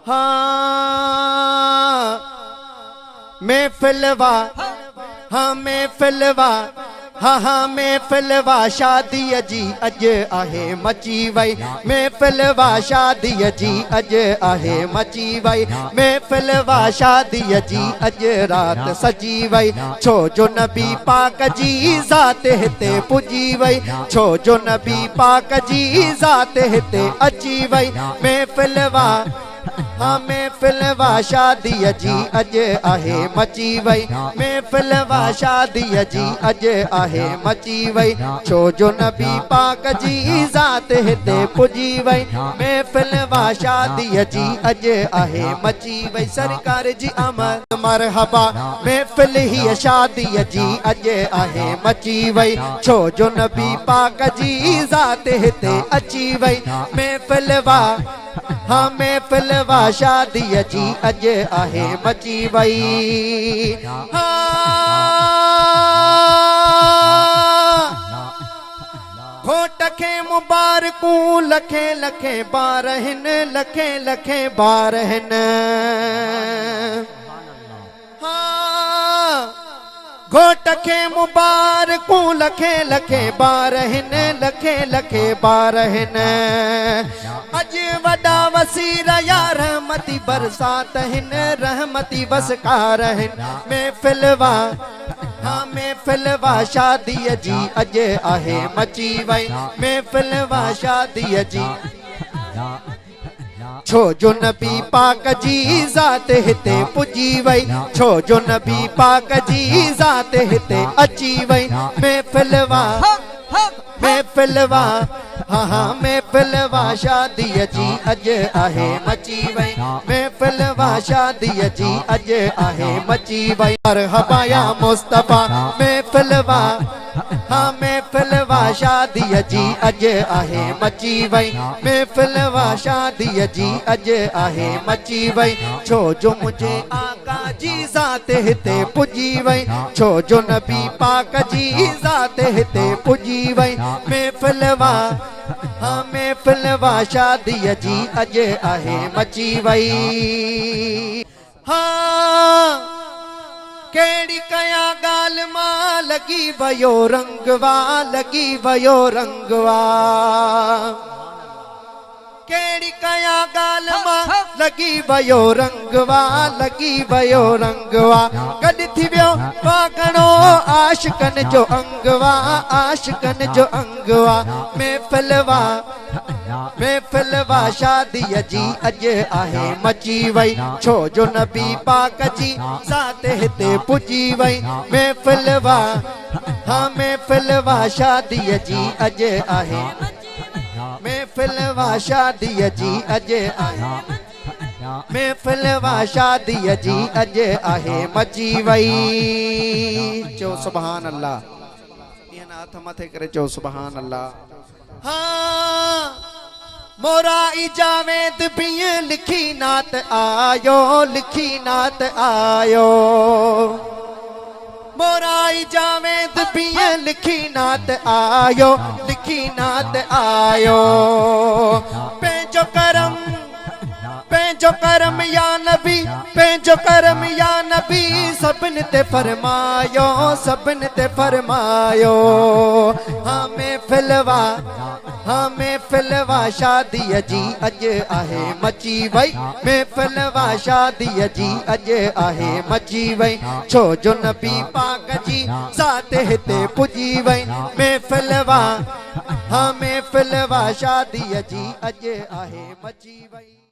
ها محفل وا ها محفل وا ها ها محفل وا شاديء جي اڄ آهي مچي وئي محفل وا شاديء جي اڄ آهي مچي وئي محفل وا شاديء جي اڄ رات سجي وئي ڇو جو نبي پاڪ جي ذات هتي پڄي وئي ڇو جو نبي پاڪ جي ذات هتي اچي وئي محفل وا ها محفل وا شاديء جي اڄ آهي مچي وئي محفل وا شاديء جي اڄ آهي مچي وئي ڇو جو نبي پاڪ جي ذات هتي پڄي وئي محفل وا شاديء جي اڄ آهي مچي وئي سرڪار جي آمد مرحبا محفل هيء شاديء جي اڄ آهي مچي وئي ڇو جو نبي پاڪ جي ذات هتي اچي وئي محفل وا ها محفل وا شاديء جي اڄ آهي مچي وئي ها گهوٽ کي مبارڪون لکين لکين بار هن لکين لکين بار هن ها گهوٽ کي مبارڪون لکين لکين بار هن لکين لکين بار هن اڄ وڏا وسي رهيا رحمتي برسات هن رحمتي وسڪار هن محفل وا ها محفل وا شاديء جي اڄ آهي مچي وئي محفل وا شاديء جي ڇو جو نبي پاڪ جي ذات هتي پڄي وئي ڇو جو نبي پاڪ جي ذات هتي اچي وئي محفل وا محفل وا ها ها محفل وا شاديء جي اڄ آهي مچي وئي محفل وا شاديء جي اڄ آهي مچي وئي مرحبا يا مصطفيٰ محفل وا ها محفل وا شاديء جي اڄ آهي مچي وئي محفل وا شاديء جي اڄ آهي مچي وئي ڇو جو منهنجي آقا جي ذات هتي پڄي وئي ڇو جو نبي پاڪ جي ذات هتي پڄي وئي محفل وا ها محفل وا شاديء جي اڄ آهي مچي وئي. ها ڪهڙي ڪيان ڳالهه مان لڳي ويو رنگ وا لڳي ويو رنگ وا ڪهڙي ڪيان ڳالهه مان لڳي ويو رنگ وا لڳي ويو رنگ وا گڏ ٿي ويو واگهڻو عاشقن جو انگ وا عاشقن جو انگ وا محفل وا محفل وا شاديء جي اڄ آهي مچي وئي ڇو جو نبي پاڪ جي ذات هتي پڄي وئي محفل وا ها محفل وا شاديء جي اڄ آهي محفل وا شاديء جي اڄ آهي محفل وا شاديء جي اڄ آهي مچي وئي چئو سبحان الله ائين هٿ مٿي ڪري چئو سبحان الله. ها مورا اي جاويد بيئن لکي نعت آيو لکي نعت آيو مورا اي جاويد بيئن لکي نعت آيو لکي نعت آيو پنهنجو ڪرم پنهنجو ڪرم يا نبي پنهنجو ڪرم يا نبي سڀن تي فرمايو سڀن تي فرمايو ها محفل وا ها محفل وا شاديء جي اڄ آهي مچي وئي محفل وا شاديء جي اڄ آهي مچي وئي ڇو جو نبي پاڪ جي ذات هتي پڄي وئي محفل وا ها محفل وا شاديء جي اڄ آهي مچي وئي.